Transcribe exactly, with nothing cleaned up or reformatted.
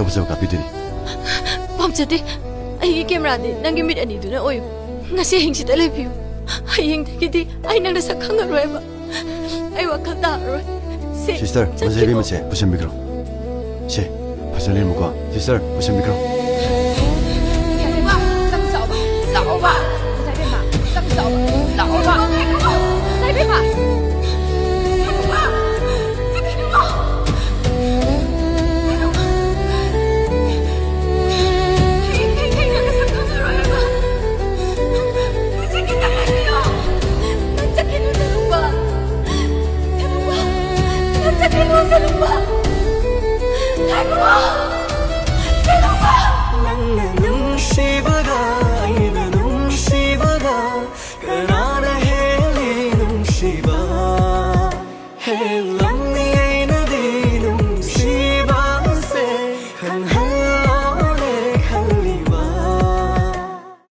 ꯐꯖꯕ ꯀꯥꯞꯄꯤꯗꯣꯏꯅꯤ꯫ ꯄꯥꯝꯖꯗꯦ꯫ ꯑꯩꯒꯤ ꯀꯦꯃꯦꯔꯥꯗꯤ ꯅꯪꯒꯤ ꯃꯤꯠ ꯑꯅꯤꯗꯨꯅ ꯑꯣꯏꯌꯨ꯫ ꯉꯁꯤ ꯑꯍꯤꯡꯁꯤꯗ ꯂꯩꯕꯤꯌꯨ꯫ ꯍꯌꯦꯡꯗꯒꯤꯗꯤ ꯑꯩ ꯅꯪꯅ ꯁꯛ ꯈꯪꯉꯔꯣꯏꯕ꯫ ꯑꯩ ꯋꯥꯈꯜ ꯇꯥꯔꯔꯣꯏ꯫ ꯁꯦ, ꯁꯤꯁꯇꯔ, ꯆꯠꯈꯤꯅꯨ꯫ ꯃꯆꯥ ꯏꯕꯦꯝꯃꯁꯦ ꯄꯨꯁꯤꯟꯕꯤꯈ꯭ꯔꯣ꯫ ꯁꯦ, ꯐꯖꯅ ꯂꯩꯔꯝꯃꯨꯀꯣ꯫ ꯁꯤꯁꯇꯔ, ꯄꯨꯁꯤꯟꯕꯤꯈ꯭ꯔꯣ꯫ ꯁꯦ, ꯅꯨꯄꯥ, ꯆꯪ ꯆꯥꯎꯕ, ꯂꯥꯛꯑꯣꯕ꯫ ꯃꯆꯥ ꯏꯕꯦꯝꯃ, ꯆꯪ ꯆꯥꯎꯕ, ꯂꯥꯛꯑꯣꯕ꯫ ꯃꯆꯥ ꯏꯕꯦꯝꯃ꯫ ꯁꯦ, ꯅꯨꯄꯥ, ꯆꯠꯈꯤꯅꯨ꯫ ꯅꯪꯅ ꯅꯨꯡꯁꯤꯕꯒ ꯑꯩꯅ ꯅꯨꯡꯁꯤꯕꯒ ꯀꯅꯥꯅ ꯍꯦꯜꯂꯤ ꯅꯨꯡꯁꯤꯕ? ꯍꯦꯜꯂꯝꯅꯤ ꯑꯩꯅꯗꯤ ꯅꯨꯡꯁꯤꯕꯁꯦ ꯈꯪꯍꯟ